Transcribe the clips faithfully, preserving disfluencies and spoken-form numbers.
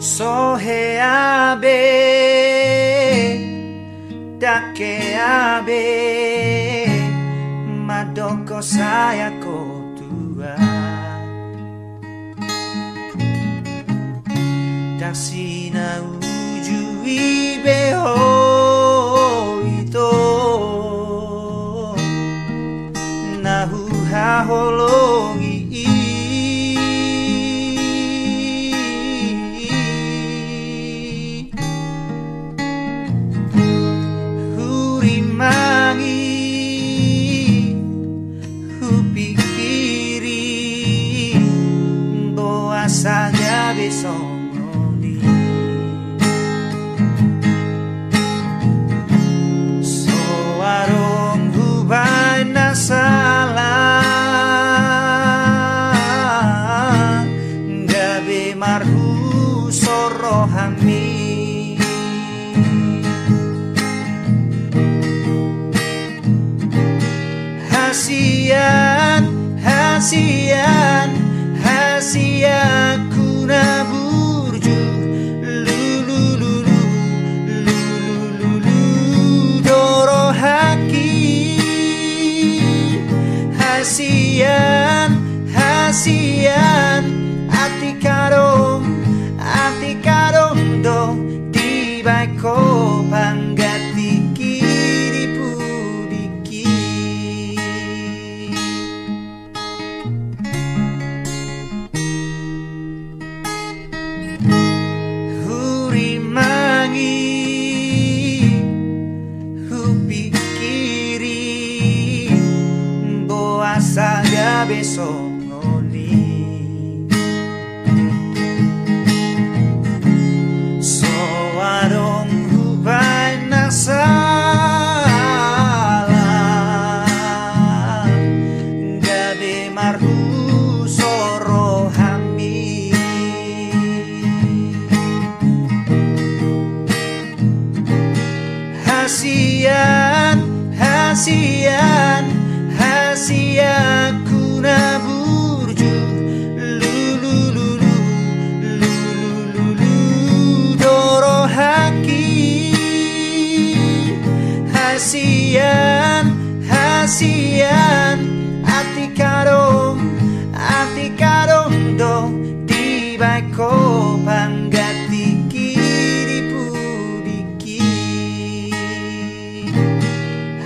So hea be, dang hea be, mandok sai ho tua. Dang sinauju i be ho ito, na huhaholongi i. Hurimangi, hupingkiri, boasa gabe songon i. So adong hubaen na sala, gabe marhuso rohami. Hasian, hasian, hasianku na burju, lulululu, lulululu do rohangki. Hasian, hasian, atik adong, atik adong do dibaen ho panggantingki di pudingki. Hurimangi, hupingkiri, boasa gabe songon i. So adong hubaen na sala, gabe marhuso rohami. Hasian, hasian, hasianku na burju, lulululu, lulululu do rohangki. Hasian, hasian, atik adong, atik adong do dibaen ho panggantingki di pudingki.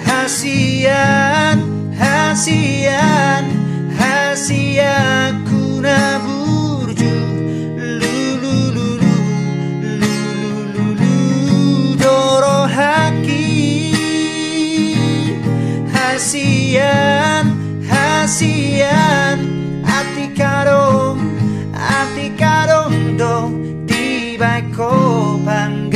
Hasian, hasian, hasianku na burju, lulululu, lulululu do rohangki. Hasian, hasian, atik adong, atik adong do dibaen ho panggantingki.